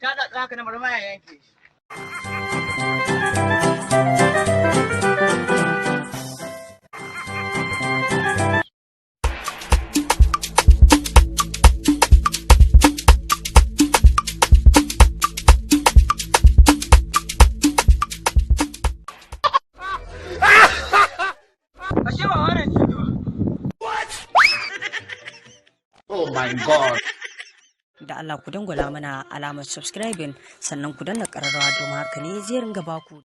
Ta da haka na marma ya yanke shi. Ashe ba wannan ce ba. Oh my God. Da Allah ku dangwala mana alamar subscribing, sannan ku danna ƙararrawa, domin haka ne zai ringa baku